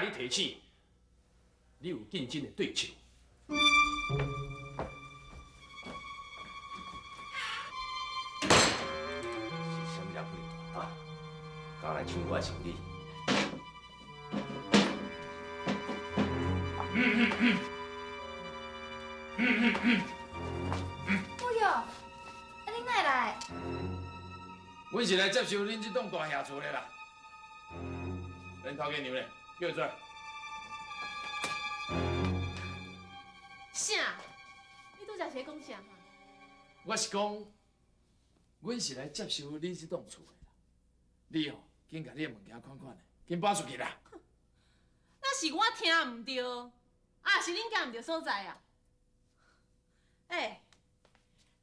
共你提醒，你有竞争的对手。是啥物人遐大胆，敢来抢我的生意？哎哟，啊恁哪会来？阮是来接收恁這棟大廈厝的啦。恁頭家娘咧，叫伊出來。啥？你拄才是咧講啥？我是講，阮是來接收恁這棟厝的啦。你哦，緊共你的物件款款的，緊搬出去啦。那是我聽毋著，啊是恁行毋著所在啊？欸，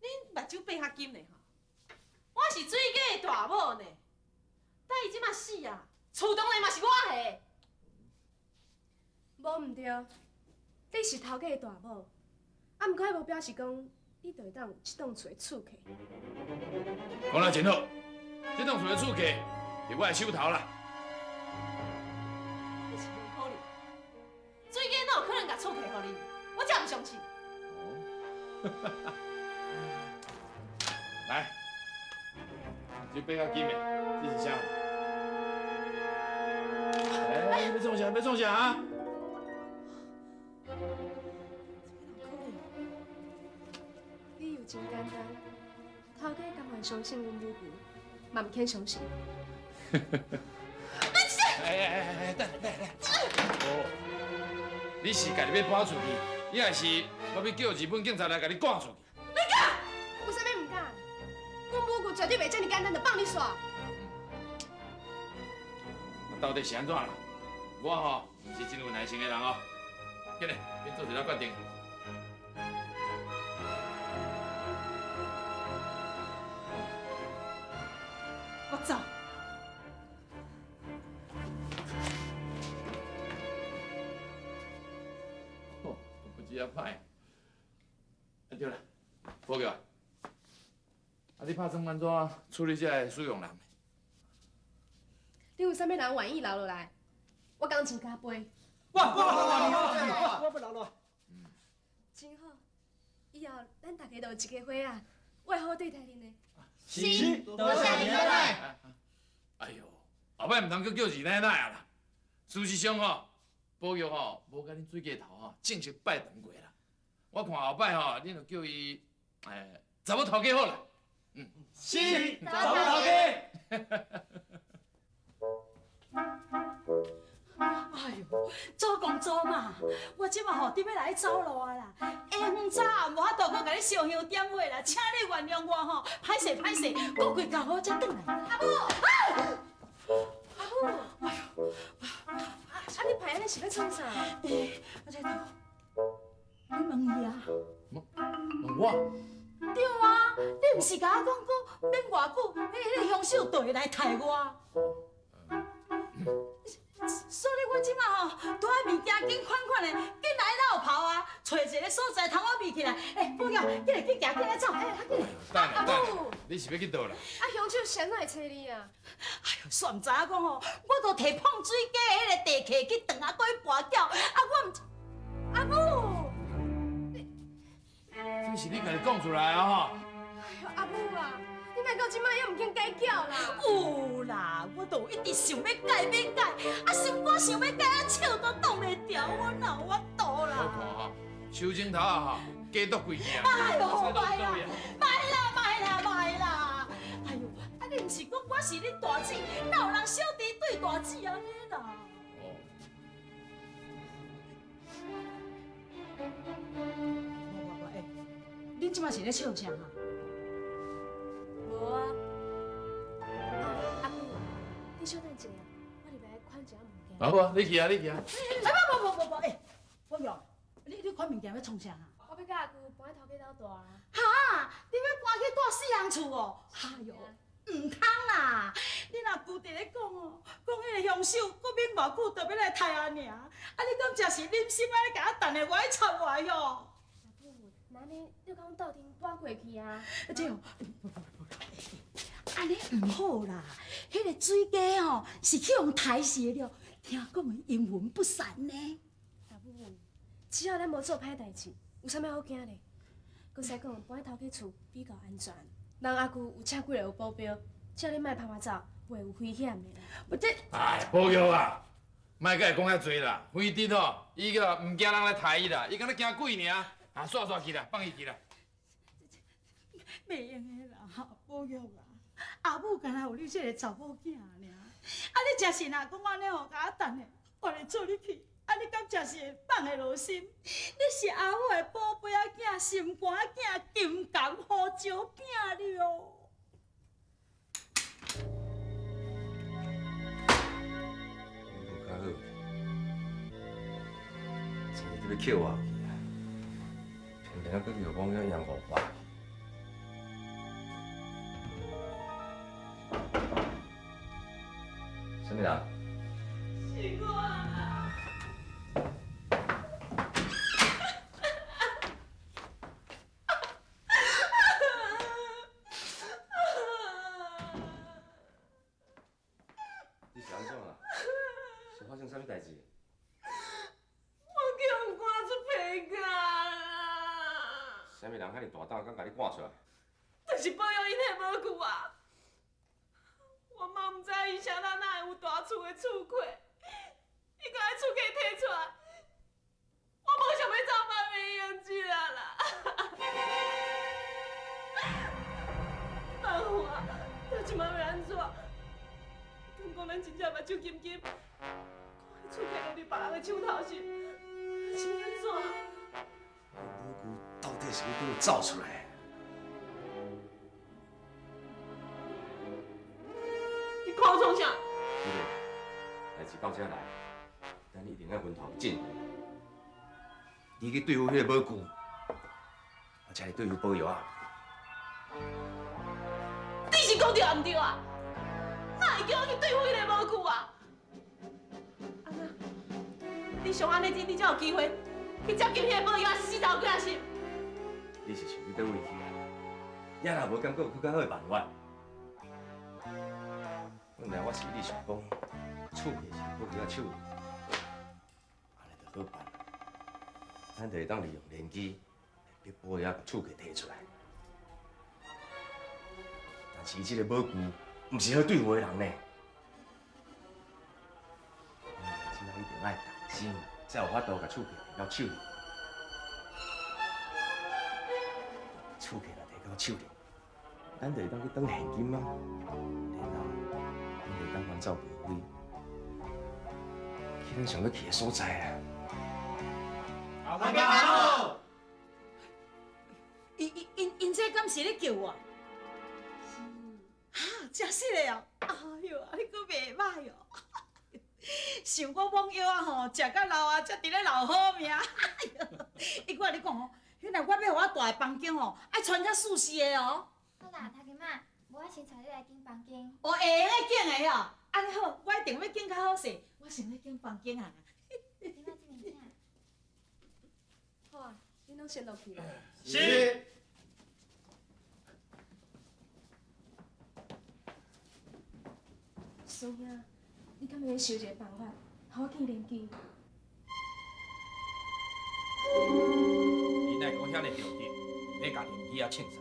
恁目睭閉較緊咧吼。我是水家的大某呢，但伊這馬死啊，厝當然嘛是我的。無毋對，你是頭家的大某，啊，毋過彼無表示講你就會當有這棟厝的厝客。講得真好，這棟厝的厝客佇我的手頭啦。你是無可能，水家哪有可能共厝客予你？我才毋相信。哦，來，這爬較緊的，這是啥？欸，欲創啥？欲創啥啊？理由真簡單，頭家甘願相信阮母舅，嘛毋肯相信。哎哎哎哎，等等等，哦，你是家己欲搬出去，抑是我欲叫日本警察來共你趕出去？你敢？有啥物毋敢？阮母舅絕對袂遮爾簡單就放你煞。到底是按怎啦？我吼毋是真有耐性的人哦。緊來，緊做一下決定。我走。哦，不止遐歹。啊對啦，寶玉，啊你拍算按怎處理這个使用人？你有啥物人願意留落來？我工錢加倍。我我我我欲留落來。真好，以後咱大家都有一家伙仔，我會好好對待恁的。是，多謝二奶奶。哎喲，後擺毋通閣叫二奶奶啊啦。事實上吼，寶玉吼無共恁水家頭吼正式拜堂過啦。我看後擺吼，恁就叫伊查某頭家好啦。嗯，是，查某頭家。哎喲，祖公祖媽，我這馬吼得欲來走路啊啦，下昏早也無法度閣共你燒香點火啦，請你原諒我吼，歹勢歹勢，過幾工好才轉來。阿母，阿母，哎喲，啊你歹按呢是欲創啥？欸，阿這頭，你問伊啊？問我？對啊，你毋是共我講講，免偌久，彼个凶手就會來刣我。所以我這馬吼，拄愛物件緊款款的，緊來落跑啊，揣一个所在通我避起來。欸，寶玉，緊來緊行，緊來走，欸，較緊。等下，等下，你是欲去佗啦？啊，凶手是按怎會揣你啊？哎喲，煞毋知影講吼，我都提碰水家的彼个地客去轉啊，閣去跋筊，啊，我毋，阿母，這是你家己講出來啊吼！哎喲，阿母啊！你莫到這擺猶毋肯改巧啦！有啦，我都一直想欲改，欲改，啊心肝想欲改，啊手都擋袂牢，我哪有法度啦？我看吼，手指頭啊吼，加毒幾件。哎喲，莫啦，莫啦，莫啦，莫啦！哎喲，啊你毋是講我是恁大姊，哪有人小弟對大姊按呢啦？哦。無無無，欸，恁這擺是咧笑啥啊？無啊，啊阿姑，你小等一下，我入來款一下物件。好啊，你去啊，你去啊。哎，無無無無無，欸，寶玉，你款物件欲創啥啊？我欲佮阿舅搬去頭家兜蹛啊。哈？你欲搬去蹛四人厝哦？哎喲，毋通啦！恁阿舅佇咧講哦，講彼个凶手閣免偌久就欲來刣阿娘，啊你敢誠是忍心按呢共我等下我去插我喲？阿母，那按呢，你共阮鬥陣搬過去啊？這哦，按呢毋好啦，彼个水家吼是去予刣死的了，聽講伊陰魂不散呢。阿母，只要咱無做歹代誌，有啥物好驚的？閣使講搬去頭家厝比較安全。人阿舅有請幾个保鏢，只要你莫趴趴走，袂有危險的啦。我這，哎，保玉啊，莫佮伊講遐濟啦，反正吼，伊個毋驚人來刣伊啦，伊敢若驚鬼爾，啊，煞煞去啦，放伊去啦。袂用的啦，保玉啊，阿母敢若有你這个查某囝爾，啊，你真是若講按呢吼，共我等下，我來做你去，啊，你敢真是會放會落心？你是阿母的寶貝仔囝，心肝仔囝，金柑胡椒餅了。無較好，前日欲扣我去啊，偏偏閣叫講要贏500。啥物人？是我啦。你是按怎啊？是發生啥物代誌？我叫人趕出皮家啦！啥物人遐爾大膽，敢共你趕出來？就是保育𪜶彼个母舅啊！我嘛毋知伊啥人哪會有大厝的厝契，伊共彼厝契提出來，我無想欲走嘛袂用得啊啦！萬華，到這擺欲按怎？敢講咱真正目睭金金，看彼厝契落佇別人的手頭上，是欲按怎？母舅到底是欲佗位走出來？你看我創啥？對，代誌到這來，咱一定愛分頭進。你去對付彼個母舅，我才來對付保育啊。你是講對抑毋對啊？哪會叫我去對付彼个母舅啊？安那，你想按呢緊，你才有機會去接近彼个保育啊，死頭鬼仔心。你是想欲佗位去啊？也若無感覺有閣較好的辦法。本來我是一直想講，厝契是保育仔手，按呢就好辦。咱就會當利用連機，逼保育仔共厝契提出來。但是伊這个母舅，毋是好對付的人呢。這擺一定愛動心，才有法度共厝契提到手裡。厝契若提到手裡，咱就會當去轉現金啊，然後咱就會當遠走高飛，去咱想欲去的所在啊。阿家好。𪜶這敢是咧叫我？哈，真實的哦！哎喲，啊你閣袂䆀哦！想我罔藥啊吼，食甲老啊，才佇咧留好命。哎喲，伊我共你講哦，彼若我欲予我蹛的房間吼，愛穿較舒適的哦。好啦，頭家媽，無我先帶你來揀房間。哦，會用得揀的哦。按呢好，我一定欲揀較好勢，我先欲揀房間啊。你媽這邊請。好啊，恁攏先落去啦。是。師兄，你敢會使想一個辦法，予我見連機？你哪會講遐爾著急，欲共連機仔銃殺？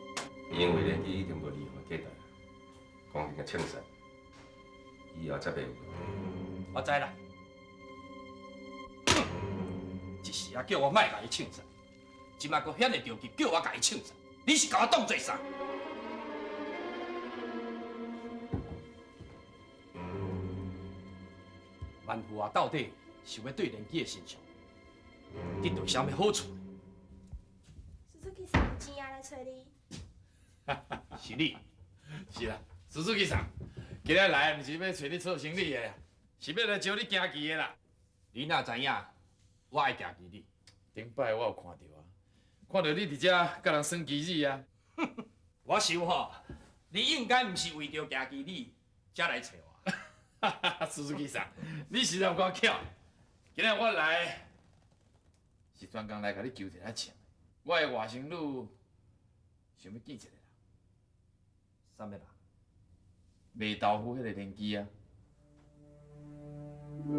因為連機已經無利用的價值，趕緊共銃殺，以後才袂有問題。我知啦，一時啊叫我莫共伊銃殺，這擺閣遐爾著急叫我共伊銃殺，你是共我當做啥？萬富啊，到底想欲對連機的身上得著啥物好處？叔叔去送錢啊，來揣你。是你，是啦，叔叔去送。今日來毋是欲揣你做生理的，是欲來招你行棋的啦。你哪知影我愛行棋你？頂擺我有看著啊，看著你佇遮佮人耍棋子啊。我想吼，你應該毋是為著行棋子才來揣我。叔叔去送，你實在有夠巧。今日我來是專工來共你求一下情。我的外甥女想欲見一个人。啥物人？賣豆腐彼个連機啊。我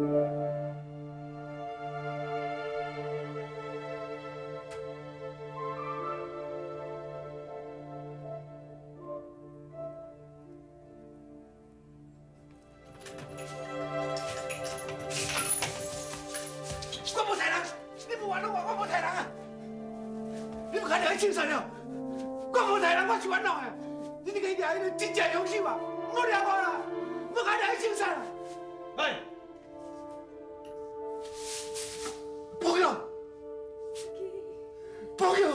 無殺人，你無冤枉我，我無殺人啊！你們看到去槍殺了，我無殺人，我是冤枉的。你這個掠彼個真正兇手啊！莫掠我啦，莫看到去槍殺啦！哎，保佑，保佑，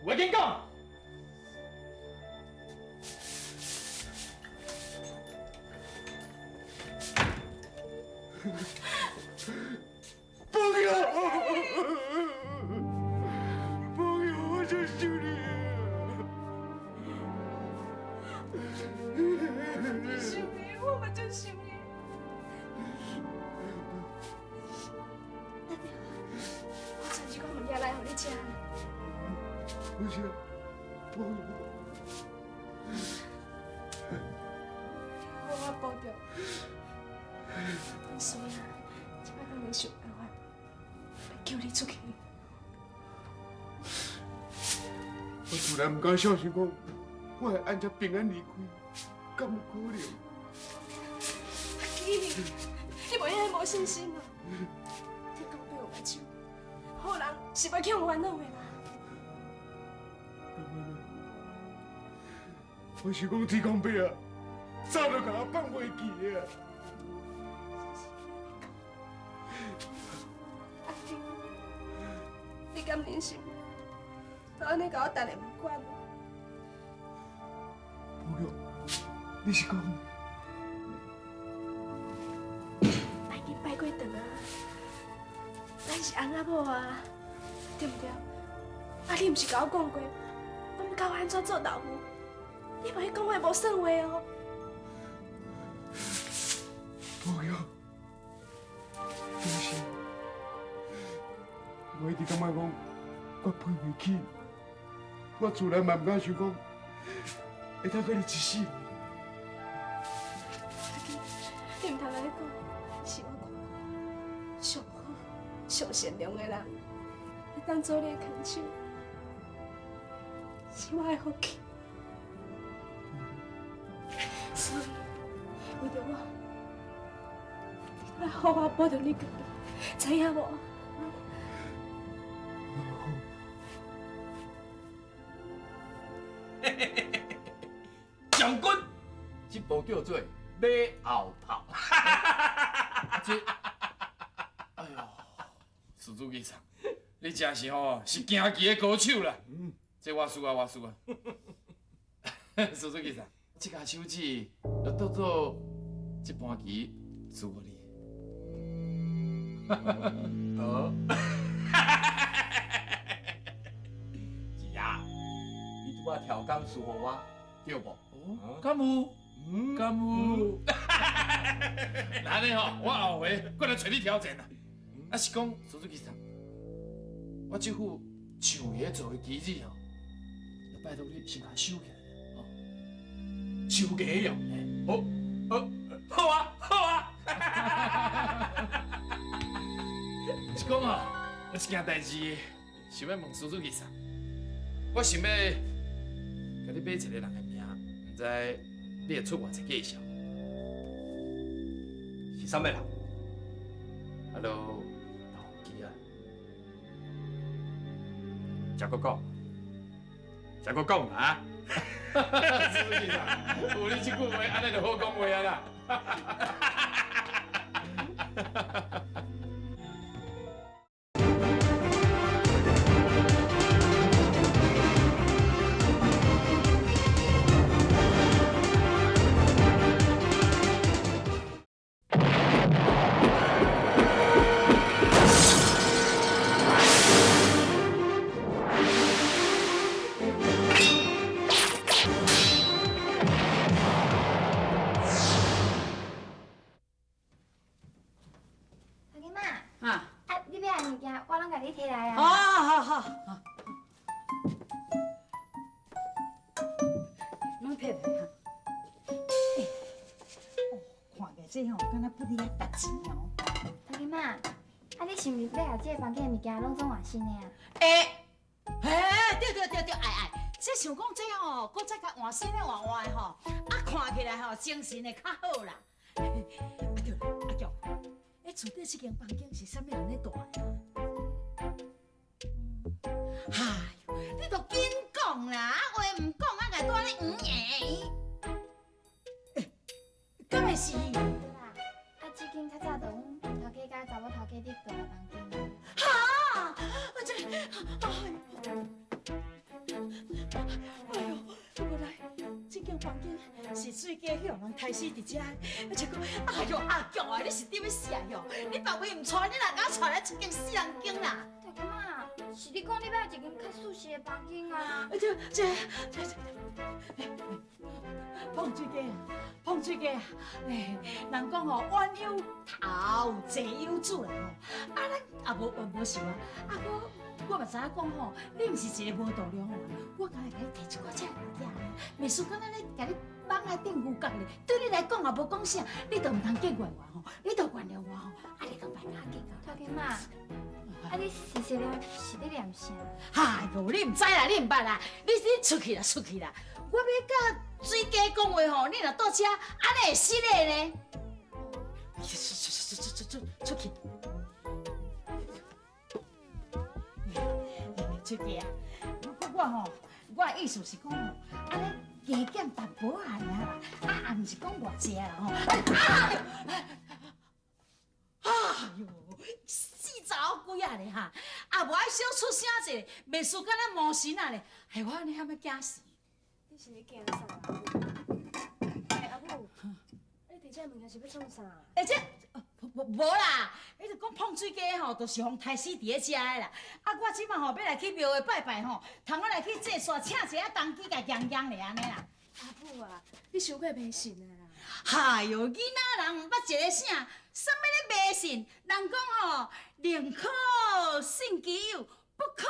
我跟你講。保佑，保佑，我就救你。想你，我嘛真想你。那对，我传一寡物件来予你食。不是，保佑。好，我保重。所以啊，这摆讲袂想办法救你出去。我从来毋敢相信讲，我會按這平安離開，敢有可能？阿基，你無遐無信心啊！天公伯有目睭，好人是袂去予冤枉的啦。我是講天公伯啊，早就共我放袂記啊！阿基，你敢忍心？都按呢共我等咧毋管？寶玉，你是講？莫去拜過堂啊！咱是翁仔某啊，對毋對？啊，你毋是共我講過，講欲教我按怎做豆腐？你莫去講話無算話哦。寶玉，對是，我一直感覺講，我配袂起，我自來嘛毋敢想講，會當佮你一世。阿基，你毋通按呢講，你是我看過上好、上善良的人，會當做你的牽手，是我的福氣。所以，為著我，你愛好好保重你家己，知影無？將軍，這部叫做馬後炮。這，哎呦，施主醫生，你真是吼是行棋的高手啦。這我輸啊，我輸啊。施主醫生，這支手指就當做這盤棋輸予你。好。是啊，你拄仔調工輸予我，對無？哦，敢有？敢有？那按呢吼，我後回閣來揣你挑戰啦。啊是講，施主醫生，我這副象牙做的棋子吼，要拜託你先共收起來，哦。收起哦，好，好，好啊，好啊。是講吼，有一件代誌想欲問施主醫生，我想欲共你買一個人的名，毋知你會出偌濟價數？是啥物人？啊，就投機啊！才閣講，才閣講啊！施主醫生，有你這句話，按呢就好講話啊啦。阿媽，啊，你買的物件我攏共你提來啊。哦，好好好。攏提來哈。欸，哦，看起來這吼若不离遐值钱哦。头家妈，啊你是毋是欲共这个房间的物件拢总换新的啊？欸，嘿，对对对对，爱爱，这想讲这吼，阁再共换新的换换的吼，啊看起来吼精神会较好啦。啊对啦，阿菊，欸厝底这间房间是啥物人咧住的啊？哎哟，你著紧讲啦，啊话毋讲啊，共住咧圆圆。欸，敢会是？对啦，啊这间较早就阮头家佮查某头家伫住的房间。哈！啊这，哎呦，哎呦，原来这间房间是水家彼予人刣死伫遮的，结果，哎呦，阿菊啊，你是伫欲死啊哟！你别位毋带，你若共我带来这间死人间啦！大家妈，是你讲你欲一间较舒适的房间啊？这这这这，碰水家啊，碰水家啊！哎，人讲吼，冤有头，债有主啦吼。啊，咱也无冤无仇啊。啊，阁我嘛知影讲吼，你毋是一个无度量的人，我敢会共你提一寡这物件，袂输敢若咧共你放在顶牛角咧。对你来讲也无讲啥，你就毋通见怪我吼，你就原谅我吼，啊，你就莫共我计较。头家妈，啊你是说咧是咧念啥？哎呦，你毋知啦，你毋捌啦，你你出去啦，出去啦！我欲佮水家讲话吼，你若倒遮，按呢会失礼呢。出出出出出出出去！出去啊！我吼，我的意思是讲吼，按呢加减淡薄仔尔啦，啊也毋是讲偌济啦吼。哎呦，死查某鬼仔咧哈！啊，无爱小出声者，袂输敢若魔神仔咧，害我按呢遐欲惊死。你是咧惊啥啦？欸，阿母，你提这物件是欲创啥？欸，这无无啦，彼就讲碰水家吼，就是予刣死伫咧遮的啦。啊，我这摆吼欲来去庙会拜拜吼，通我来去祭煞，请一下童乩共验验咧按呢啦。阿母啊，你伤过迷信啊啦！哎哟，囡仔人毋捌一个啥，啥物咧迷信？人讲吼，宁可信其有，不可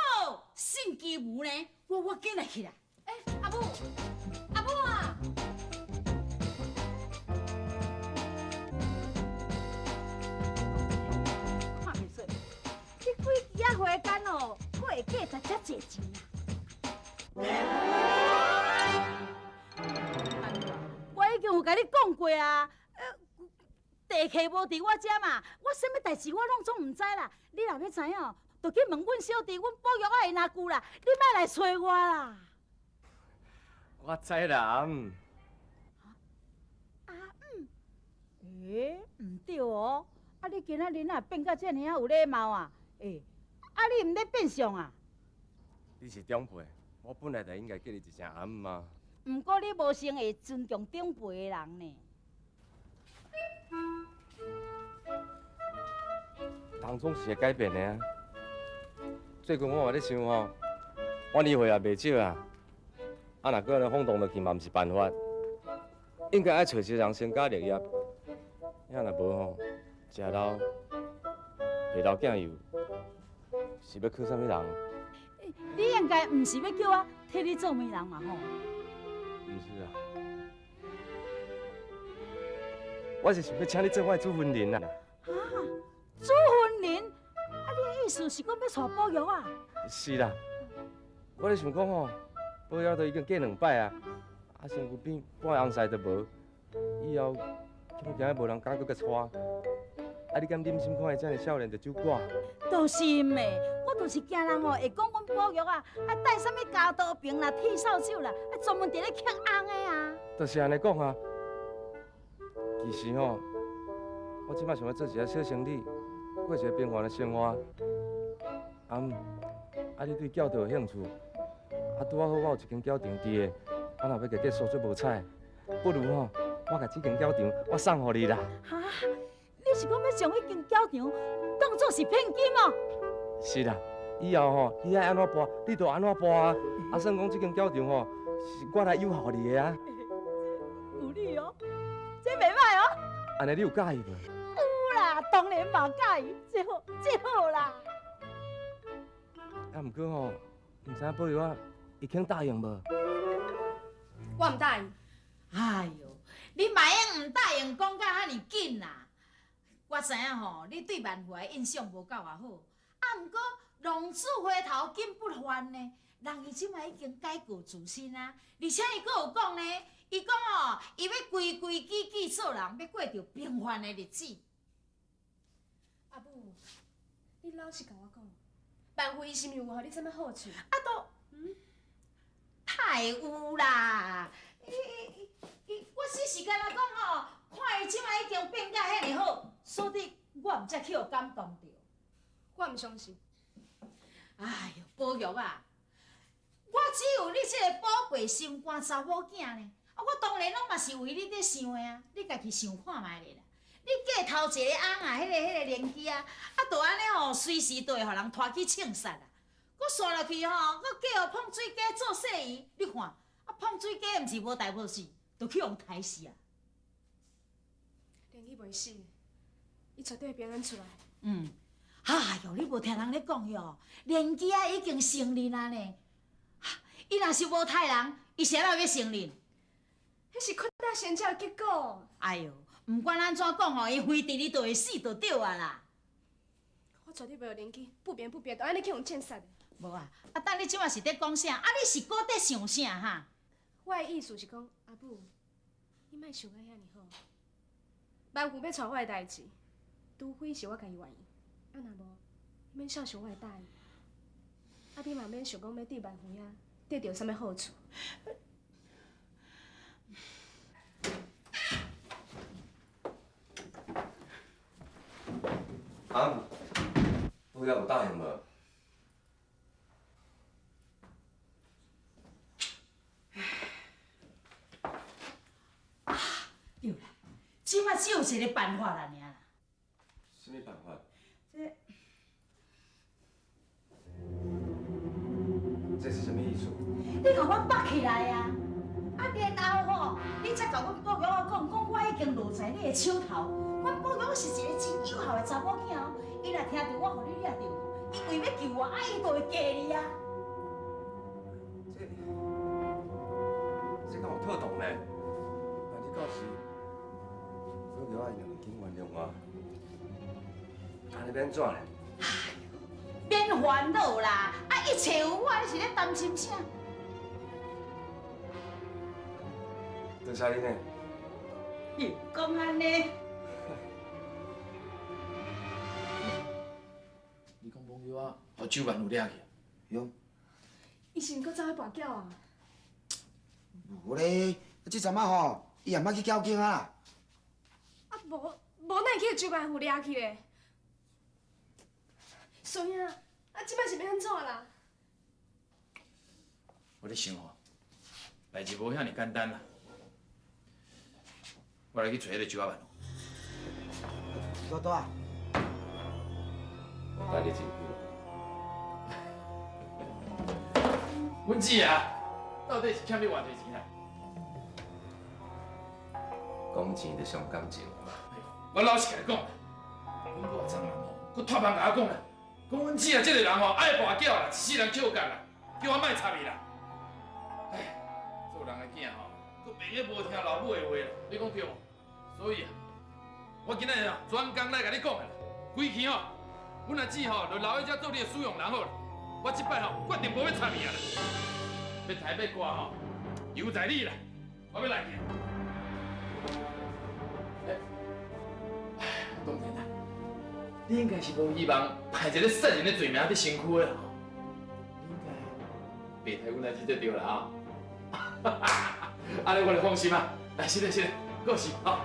信其无呢。我紧来去啦。欸，阿母，阿母啊！看袂出，这几支仔花干哦，阁会价值遮济钱啊！我已经有共你讲过啊，地契无伫我遮嘛，我啥物代志我拢总毋知啦。你若欲知影，就去问阮小弟，阮宝玉仔的阿舅啦。你莫来揣我啦。我知啦，阿姆。阿姆？欸，毋对哦，啊你今仔日哪变甲遮尔仔有礼貌啊？欸，啊你毋咧变相啊？你是长辈，我本来就应该叫你一声阿姆啊。毋过你无成会尊重长辈的人呢。人总是会改变的啊。最近我嘛咧想吼，我年岁也袂少啊。啊，若阁按呢放荡落去嘛，毋是办法。应该爱揣一个人成家立业。遐若无吼，食老，袂留囝幼，是欲靠啥物人？你应该毋是欲叫我替你做媒人嘛吼？毋是啊，我是想欲请你做我的主婚人啊。啊，主婚人？啊，你的意思是讲欲娶宝玉啊？是啦，我咧想讲吼，宝玉都已经嫁两摆啊，啊身躯边半个翁婿都无，以后恐惊无人敢阁共娶。啊，你敢忍心看伊遮尔少年就守寡？就是嘛，我就是惊人吼会讲阮宝玉啊，啊带啥物铰刀瓶啦、剃扫帚啦，啊专门伫咧克翁的啊。就是按呢讲啊。其实吼，我这摆想欲做一个小生意，过一个平凡的生活。啊，啊，你对轿道有兴趣？啊，拄仔好我有一间轿场伫的，啊，若欲共结束足无彩，不如吼，我共这间轿场我送予你啦。哈？你是讲欲将彼间轿场当做是聘金哦？是啦，以后吼，你爱按怎跋，你就按怎跋啊。啊，算讲这间轿场吼，是我来诱惑你的啊。有理哦，这袂歹哦。按呢你有佮意无？有啦，当然嘛佮意，这好，这好啦。啊，毋过吼，毋知影宝玉仔，伊肯答应无？我毋答应。哎哟，你莫用毋答应讲甲遐尔紧啦！我知影吼，你對萬富的印象無夠偌好，啊，毋過浪子回頭金不換呢。人伊這擺已經改過自新啊，而且伊閣有講呢，伊講吼，伊欲規規矩矩做人，欲過著平凡的日子。阿母，你老實共我講，萬富伊是毋是有予你啥物好處？啊，都，太有啦！伊，我只是干焦講吼，看伊這擺已經變甲遐爾好，所以我毋才去予感動著。我毋相信。哎喲，寶玉啊！我只有你這个寶貝心肝查某囝呢，啊，我當然攏嘛是為你咧想的啊，你家己想看覓咧啦。你嫁頭一個翁啊，彼個連枝啊，啊，就按呢吼，隨時都會予人拖去銃殺啊。閣煞落去吼，閣嫁予碰水家做婿姨，你看，啊，碰水家毋是無代無志，就去予刣死啊。連枝袂死，伊絕對會平安出來。嗯，哎喲，你無聽人咧講喲，連枝啊已經承認啊呢。伊若是無刣人，伊啥人欲承認？彼是屈打成招的結果。哎喲，毋管按怎講吼，伊非佇咧就會死就對啊啦。我絕對袂予連枝不明不白，就按呢去予銃殺的。無啊，啊，等你這擺是咧講啥？啊，你是閣咧想啥哈？我的意思是講，阿母，你莫想甲遐爾好。萬富欲娶我的代誌，除非是我家己願意，啊若無，免肖想我會答應。啊，你嘛免想講欲佇萬富遐得著啥物好處。啊，宝玉有答應無？啊，對啦，這擺只有一個辦法啦，爾啦。啥物辦法？這是啥物意思？你共我縛起來啊！啊，然後吼，你才共阮寶玉仔講，講我已經落在你的手頭。阮寶玉是一個真有效的查某囝哦，伊若聽著我予你掠著，伊為欲救我，啊，伊就會嫁你啊。這敢有妥當呢？但你到時，寶玉仔會緊原諒我，按呢欲按怎呢？免煩惱啦，啊，一切有我，你是咧擔心啥？多謝你呢。你講按呢？你講罔叫我，予周萬有掠去？喲。伊是毋閣走去跋筊啊？無咧，這陣仔吼，伊也毋捌去交警啊。啊，無無，哪會去予周萬富掠去咧？衰啊！啊，這擺是欲按怎啦？我咧想吼，代誌無遐爾簡單啦。我來去揣彼個周仔萬。多多啊！我等你真久。阮姊啊，到底是欠你偌濟錢啊？講錢就傷感情。我老實共你講，阮某昨昏吼，閣託夢共我講啦，講阮姊啊這個人吼愛跋筊啦，一世人口角啦，叫我莫插伊啦。唉，做人的囝吼，閣袂用無聽老母的話啦，你講對無？所以啊，我今仔日啊專工來共你講的啦，規氣吼，阮阿姊吼就留喺遮做你的使用人好啦。我這擺吼決定無欲插伊啊啦，欲刣欲掛吼，由在你啦，我欲來去。當然啦，你應該是無希望派一個殺人的罪名佇身軀的吼，你應該袂刣阮阿姊才對啦吼。按呢我就放心啊。來，是嘞是嘞，過去好。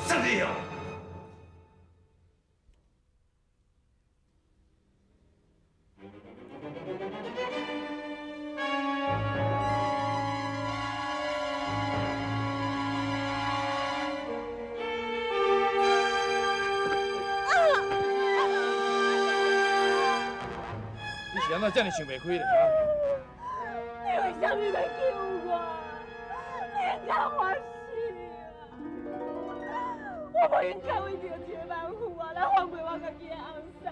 杀你哦！你是按怎遮爾想袂開咧？你為啥物欲救我？你應該歡喜啊！我無應該為著一個萬富啊來放過我家己的翁婿，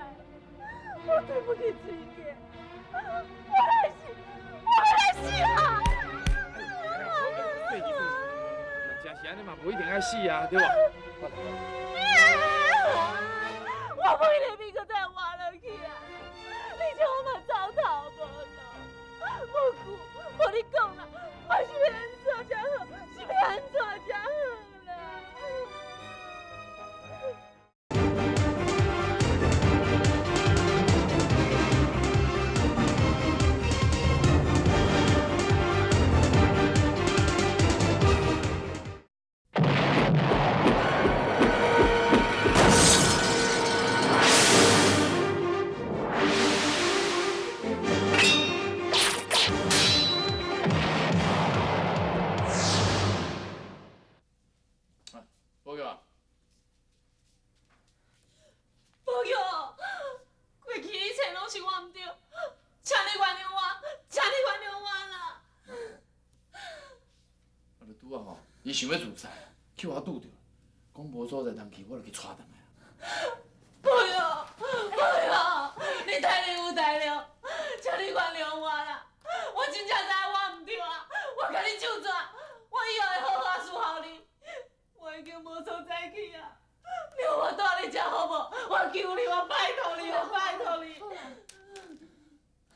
我對不起水家，我來死，我來死啊！是按呢嘛，无一定爱死啊，对无？我不一定比阁再活落去啊！你将我嘛走投无路，无久，无你讲啦，我是欲按怎才好？是欲按怎才好啦？宝玉啊，宝玉，过去一切拢是我毋对，请你原谅我，请你原谅我啦。啊，就拄仔吼，伊想欲自杀，去予我拄著，讲无所在通去，我就去带转来。宝玉，宝玉，你大量有大量，请你原谅我啦。我真正知影我毋对啊，我共你唱纸，我以后会好好侍候你。我已经无所在去啊，留我蹛伫遮好无？我求你，我拜托你，我拜托你。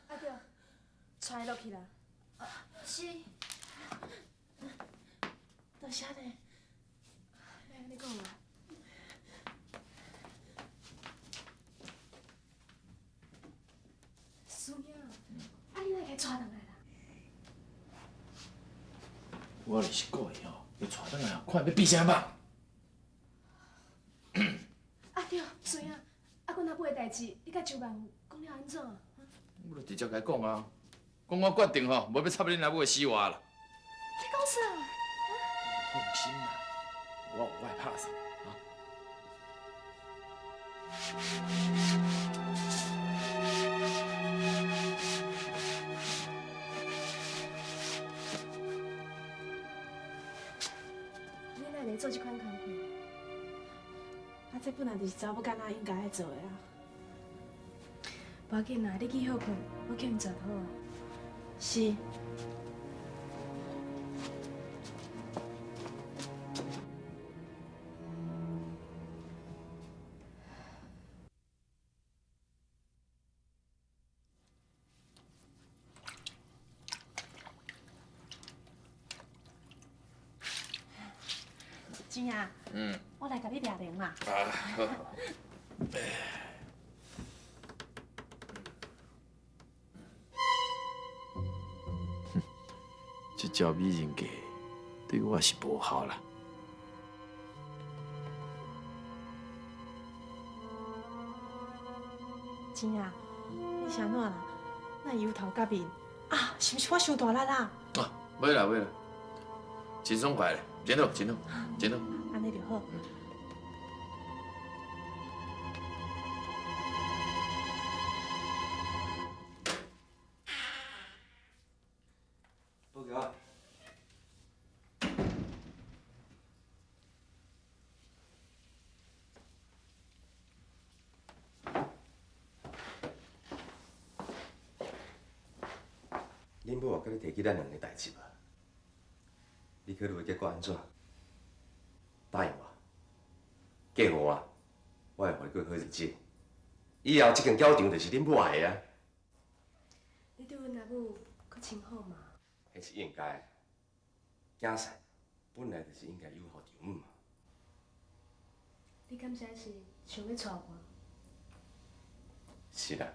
阿对，带伊落去啦。是。多谢你。莫按呢讲啦。师兄，啊你哪会共伊带转来啦？我就是故意吼，欲带转来，看伊欲变啥肉。啊对，师兄，啊阮阿母的代志，你佮周万有讲了按怎？我就直接共伊讲啊，讲我决定吼，无欲插恁阿母的死活啦。你讲啥？放心啦，我有我的拍算啊。你哪会来做这款工课？啊，这本来就是查某囡仔应该爱做的啊。无要紧啦，你去歇睏，我叫𪜶食就好啊。是。钱啊，我来共你掠铃啦。啊，好。这招美人计对我是无效啦。钱啊，你是按怎啦？哪会油头革面？啊，是毋是我伤大力啦？啊，袂啦袂啦，真爽快咧，真好真好真好。按呢就好。宝玉啊，恁母也佮你提起咱两个代志无？你考虑的结果按怎？答应我，嫁予我，我会予你过好日子。以后这间搅场就是恁母的啊。你对阮阿母阁真好嘛？彼是应该的，囝婿本来就是应该友好丈母嘛。你敢是想欲娶我？是啦，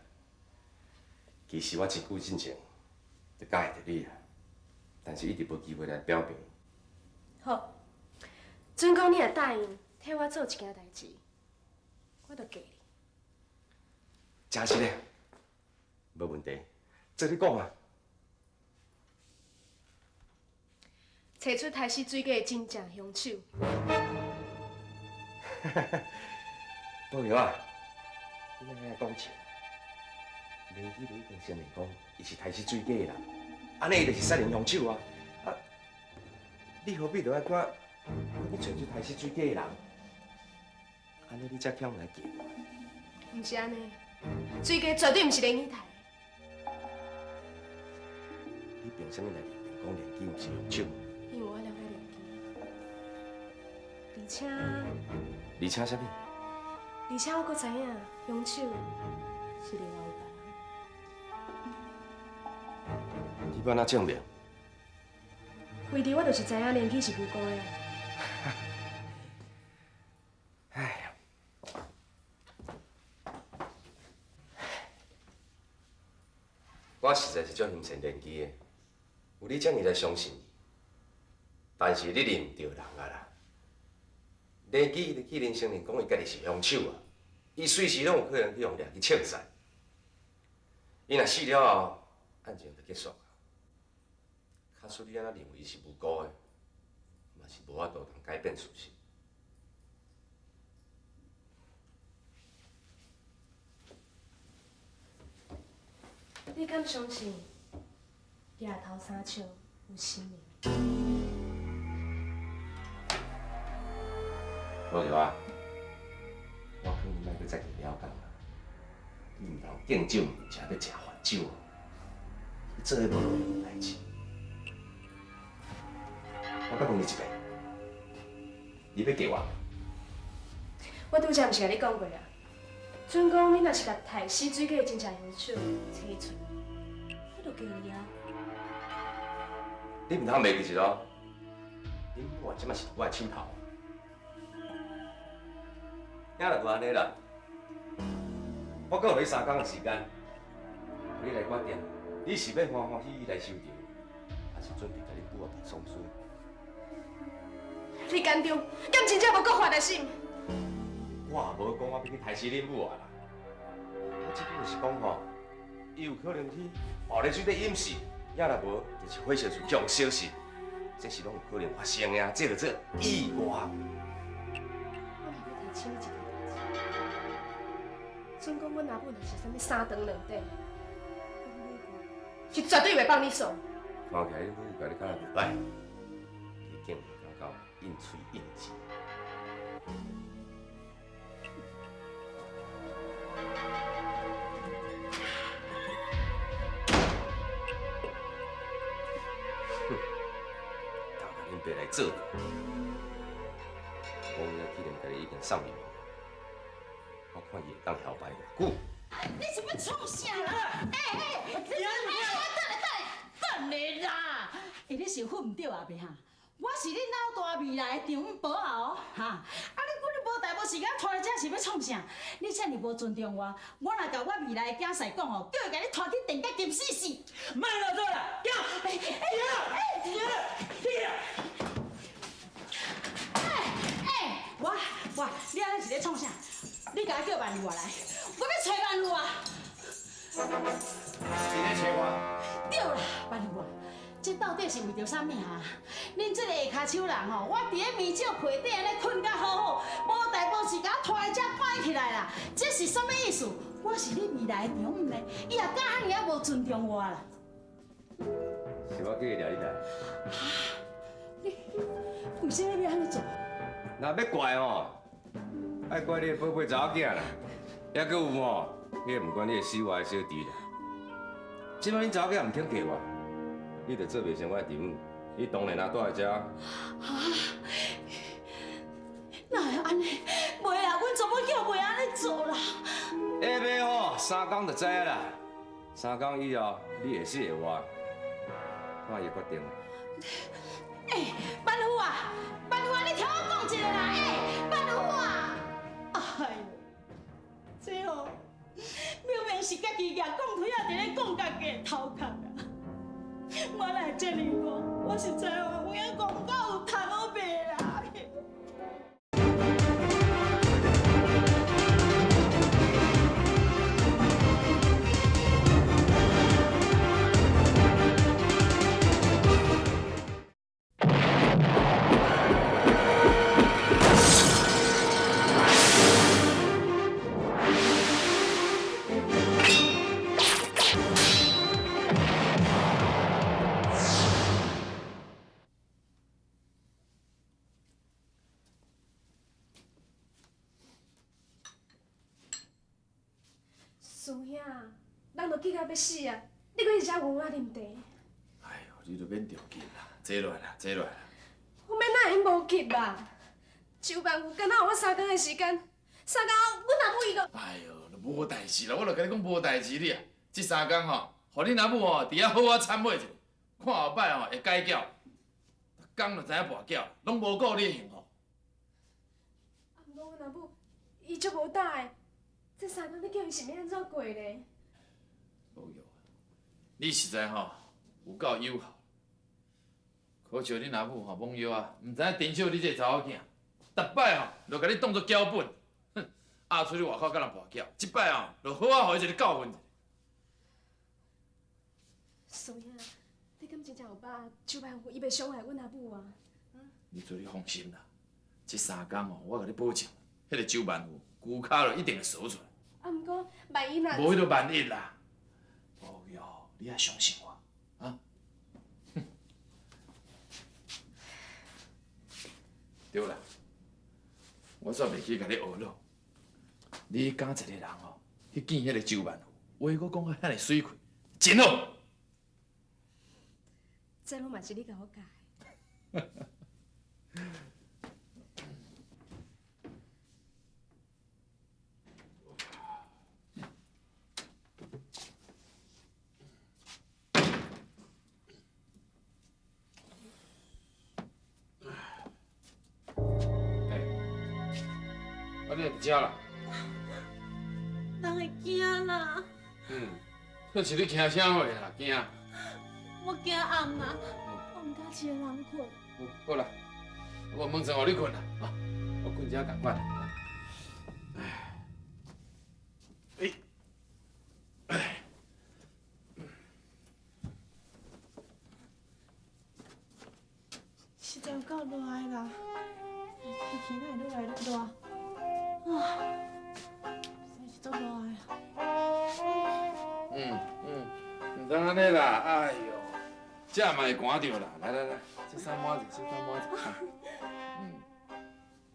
其实我真久进前就佮意著你啊，但是一直无机会来表明。好，准讲你若答应替我做一件代志，我就嫁你。真实的，无问题，做你讲啊。找出杀死水果的真正凶手。宝玉啊，你哪会讲笑？林记就已经承认讲，伊是杀死水果的人，按呢伊就是杀人凶手啊！啊，你何必就爱搁去找出杀死水果的人？按呢你才肯来嫁我？毋是按呢，水果绝对毋是连起杀的。你凭啥物来认定讲连基毋是凶手？因为我了解连基。且，而且啥物？而且我阁知影，凶手是另外有别人。你欲按怎证明？为着我就是知影连起是无辜的。哎呀，我实在是足欣羡连基的，有你遮尔来相信伊。但是你认毋著人啊啦！连基伊既然承认讲伊家己是凶手啊，伊随时拢有可能去予掠去枪杀。伊若死了后，案情就结束啊。假使你按怎认为伊是无辜的，嘛是无法度通改变事实。你敢相信举头三尺有神明？无对啊，我劝你莫阁再去了解啊！你毋通敬酒毋食，阁食罚酒，你做彼无路用的代志。我阁问你一遍，你欲嫁我？我拄才毋是共你讲过啊？准讲你若是共刣死水果的真正凶手找出，我就嫁你啊！你毋通袂记一哦，恁母这马是我的枕头。囝若无按呢啦，我阁予你三工的时间，你来决定，你是欲欢欢喜喜来收场，还是准备共恁母啊办丧事？你敢中？敢真正无国法的心？我也无讲我欲去刣死恁母啊啦，我只不过是讲吼，伊有可能去爆咧水底淹死，也若无就是火烧厝强烧死，这是拢有可能发生的啊，这就做意外。我若欲提醒你一件代志，准讲阮阿母若是啥物三长两短，阮母是绝对袂放你爽。看起来恁母共你敢若袂歹，你竟然感觉应喙应舌。哼，当共恁爸来做，讲伊既然家己已经送入去，我看伊会当摇摆偌久。你是欲创啥啦？欸欸，欸，我等下等下，等下啦！欸，你是粉毋著啊袂哈？我是恁老大未来的丈母婆啊哦，哈！啊你阮无代无志共拖来遮是欲创啥？你遮尔无尊重我，我若共我未来的囝婿讲吼，叫伊共你拖去电甲金死死！莫啰嗦啦，行！欸行！行！欸欸，我，你按呢是咧创啥？你共我叫万如来，我欲揣万如啊！你咧揣我？对啦，万如啊，这到底是为著啥物哈？恁这个下跤手人吼，我伫咧棉石被底按呢睏甲好好，无代无志共我拖来遮摆起来啦，这是啥物意思？我是你未来的丈母呢，伊也敢按呢仔无尊重我啦？是我叫伊掠你来。你为啥物欲按呢做？若欲怪吼，爱怪你的宝贝查某囝啦，抑阁有吼，彼个毋管你的死活的小弟啦。这摆恁查某囝毋肯嫁我，你就做袂成我的丈母，你当然也蹛伫遮。啊？哪会按呢？袂啦，阮查某囝袂按呢做啦。下暝吼，三工就知影啦。三工以后，你会死会活，看伊的决定。欸，万富啊，万富啊，你听我讲一下啦，欸，万富啊，哎哟，这吼明明是家己举讲推仔，伫咧讲家己的头壳啊！我哪会这呢讲？我实在哦，有影讲到有头好白啦。师兄，人都急到欲死啊！你阁一直遮温我啉茶。哎哟，你就免着急啦，坐落来啦，坐落来啦。我欲哪会无急啊？周万富敢若予我三工的时间，三工后阮阿母伊就……哎哟，无代志啦，我就共你讲无代志你啊。这三工吼，予恁阿母吼伫遐好好忏悔一下，看后摆吼会改缴，逐工就知影跋筊，拢无顾你幸福。啊，毋过阮阿母伊足无胆的，这三工你叫伊是欲按怎过咧？无用，你实在吼有够有效。可笑恁阿母吼罔药啊，毋知影珍惜你这个查某囝，逐摆吼就共你当作脚本，哼，压出去外口佮人跋筊，这摆吼就好好予伊一个教训。素英，你敢真正有把握周万富伊袂伤害阮阿母啊？你做你放心啦，这三工吼，我共你保证，彼个周万富龟跤就一定会趖出来。啊，毋过万一若……无彼个万一啦，无用，你爱相信我，啊？对啦，我煞袂记共你学咯。你敢一个人哦，去见彼个周万富，话阁讲甲遐尔媠气，真好。这拢嘛是你共我教的。欸，啊你也伫遮啦？人会惊啦。嗯，这是你惊啥货啦？惊？我惊暗啦，我毋敢一个人睏。好啦，我门床予你睏啦，啊，我睏遮仝款。哎，哎，实在有够热的啦，天气哪会愈来愈热？啊，实在是足热的。嗯嗯，毋通按呢啦，哎哟。这嘛会寒著啦，来来来，这衫抹者，这衫抹者。嗯。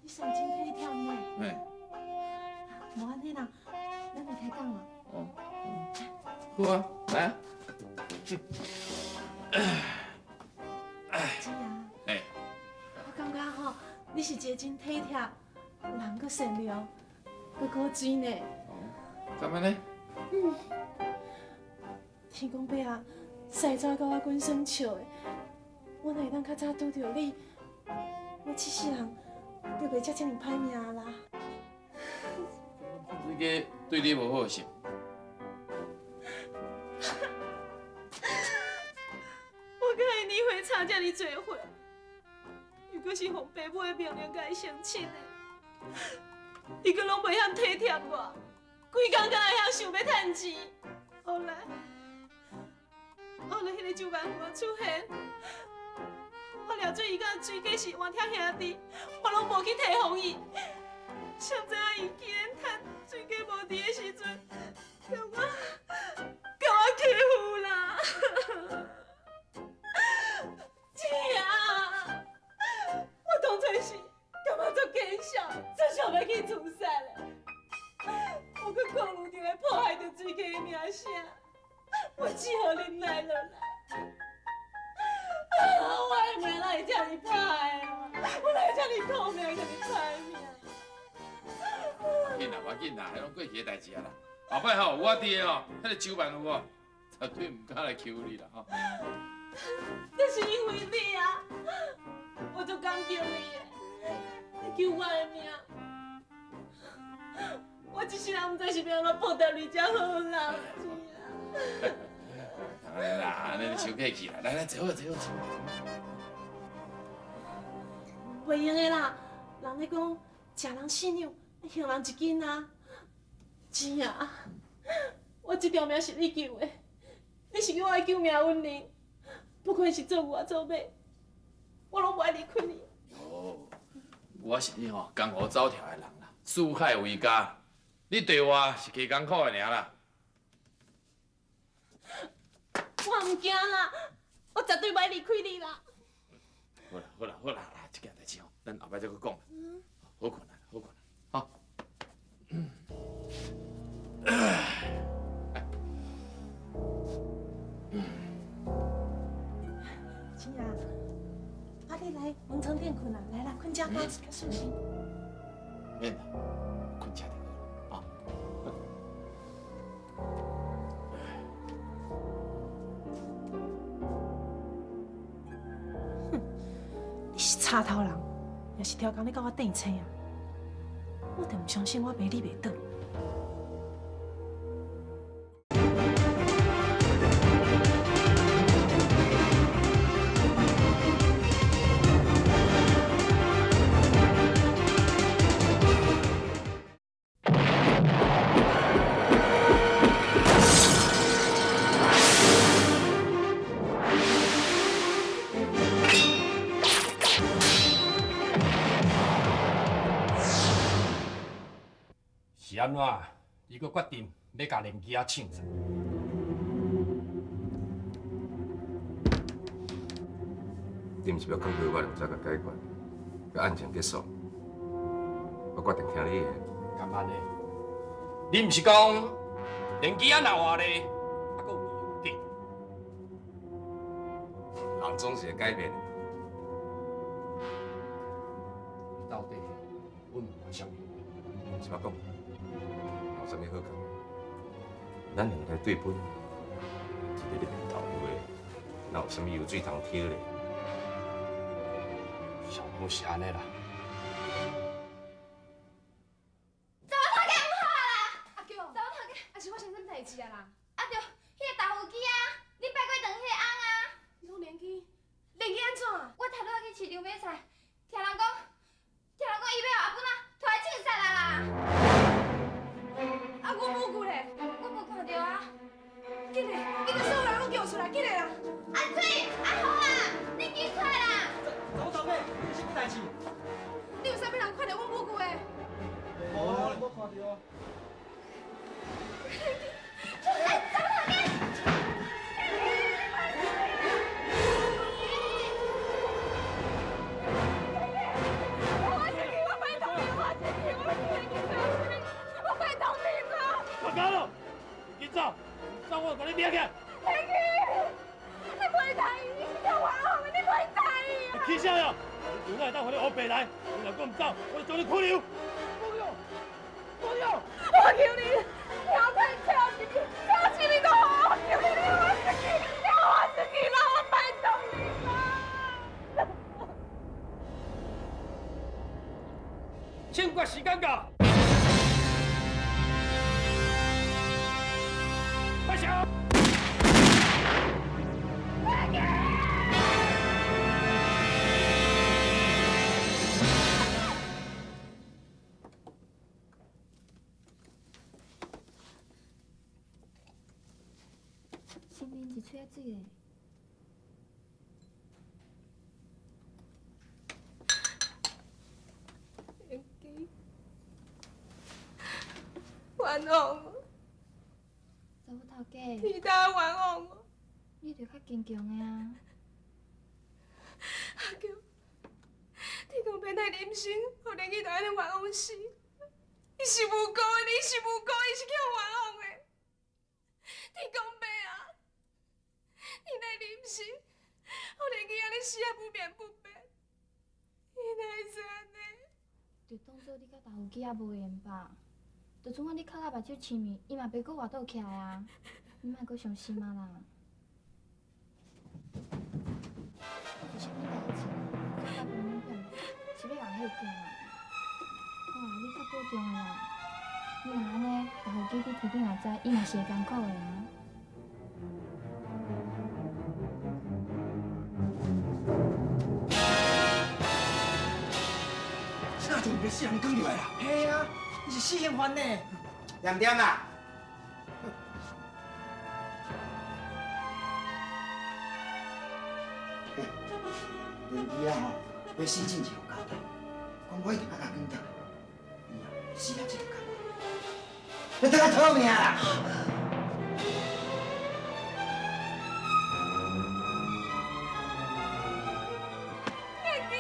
你算真体贴呢。嘿。无按呢啦，咱来开讲啦。哦。好啊，来啊。姊啊。哎。我感觉吼，你是一个真体贴、人阁善良、阁古锥呢。哦，敢按呢？嗯。天公伯啊！西怎佮我滚耍笑的？我若会当较早拄著你，我这世人就袂才这尔歹命啦。这个对你无好是？我佮伊年岁差这尔济岁，又阁是奉爸母的命令共伊成亲的，伊阁拢袂晓体贴我，规工敢若会晓想欲趁钱。后来。后来，彼个周万富出现，我掠做伊佮水果是冤铁兄弟，我拢无去提防伊。谁知影伊竟然趁水果无伫的时阵，共我欺负啦！姊啊，我当初是感觉足见笑，足想欲去自杀的，我阁顾虑著会破坏著水果的名声。我只好忍耐落来。啊！我的命哪会这尔歹啊？我哪会这尔苦命，这尔歹命？无紧啦，无紧啦，彼拢过去的代志啊啦。后摆吼，有我伫的吼，彼个周万富哦，绝对毋敢来欺负你啦吼。这是因为你啊，我足感激你的，你救我的命。我一世人毋知是欲按怎报答你才好啦。按呢啦，按呢你伤客气啦，来来，坐好坐好坐。袂用的啦，人咧讲，食人四两，还人一斤啊。姊啊，我这条命是你救的，你是我的救命恩人，不管是做牛做马，我拢无爱离开你。哦，我是你吼江湖走跳的人啦，四海为家，你对我是加艰苦的尔啦。我毋惊啦，我绝对袂离开你啦。好啦好啦好啦，这件代志吼，咱后摆再阁讲。好困啦，好困啦，好。姊啊，啊你來門床頂睏啦，來啦，睏遮較較舒適。免啦，睏遮就好啊。哼，你是插頭人，也是刁工咧佮我鬥青啊？我就毋相信我爸你袂倒。是按怎？你阁决定欲共连基仔唱煞？你毋是欲劝过我，就早共解决，佮案情结束。我决定听你的。敢按呢？你毋是讲连基仔若活咧，犹阁有机会？人总是会改变的。你到底阮毋管啥物？是我讲，有啥物好讲？咱两个来对分，一个咧卖豆腐的，哪有啥物油水通挑咧？上好是按呢啦。查某头家毋好啊啦！阿娇，查某头家，啊是发生啥物代志啊啦？啊就，彼个豆腐机啊，你拜过堂彼个翁啊？你讲连基，连基按怎？我头拄仔去市场买菜，听人讲，听人讲伊欲予阿本仔拖来枪杀啊啦！啊，阮母舅咧？我无看著啊！紧嘞，紧来，所有人拢叫出来，紧嘞啦！阿水，阿红啊，你紧出来啦！查某头家，你有啥物代志？你有啥物人看著阮母舅的？无啊，无看著啊。哎，查某头家！我生气，我拜托你，我生气，我我拜托你啦！别搞了，你紧走，唔走我就共你掠起来。连基，你袂答应，你是叫冤枉的，你袂答应啊！你起啥呀？你有哪会当予你乌白来？你若阁毋走，我就将你拘留。拘留，拘留！我求你，跳快跳一个，跳一个都好，我求你，你我出去，你我出去啦，我拜托你啦！枪决时间到，发射！新兵一喙仔水咧。连基，冤枉我！查某头家，天大冤枉我！你著较坚强的啊！阿娇，天公伯哪会忍心，予连基就按呢冤枉死？伊是无辜的，你是无辜，伊是去予冤枉的。天公伯啊，你哪会忍心，予连基按呢死啊不明不白？你哪会使按呢？就当做你佮豆腐机仔无缘吧。就像你哭甲目睭青面，伊嘛袂阁活倒起来啊！你莫阁伤心啊啦。是啥物代志？做甲明明变，是欲共彼惊啊？好啊，你较保重的啦。你若按呢，豆腐机伫天顶若知，伊嘛是会艰苦的啊。哪就一个死人卷入来啦？嘿啊，你是死刑犯呢。两点啦。连基仔吼，欲死进前有交代，讲我一定爱共卷转来。伊啊，死啊真艰苦，你等下讨命啦！连基，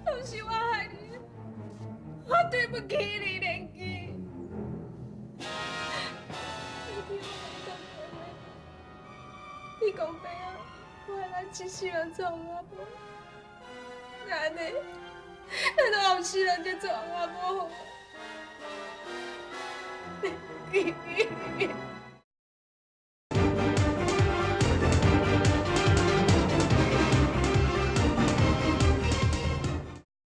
都是我害你，我对不起你，连基。你听我讲话，你讲白啊，我来咱一世人做翁仔某。那按呢，咱到後世人才做翁仔某好無？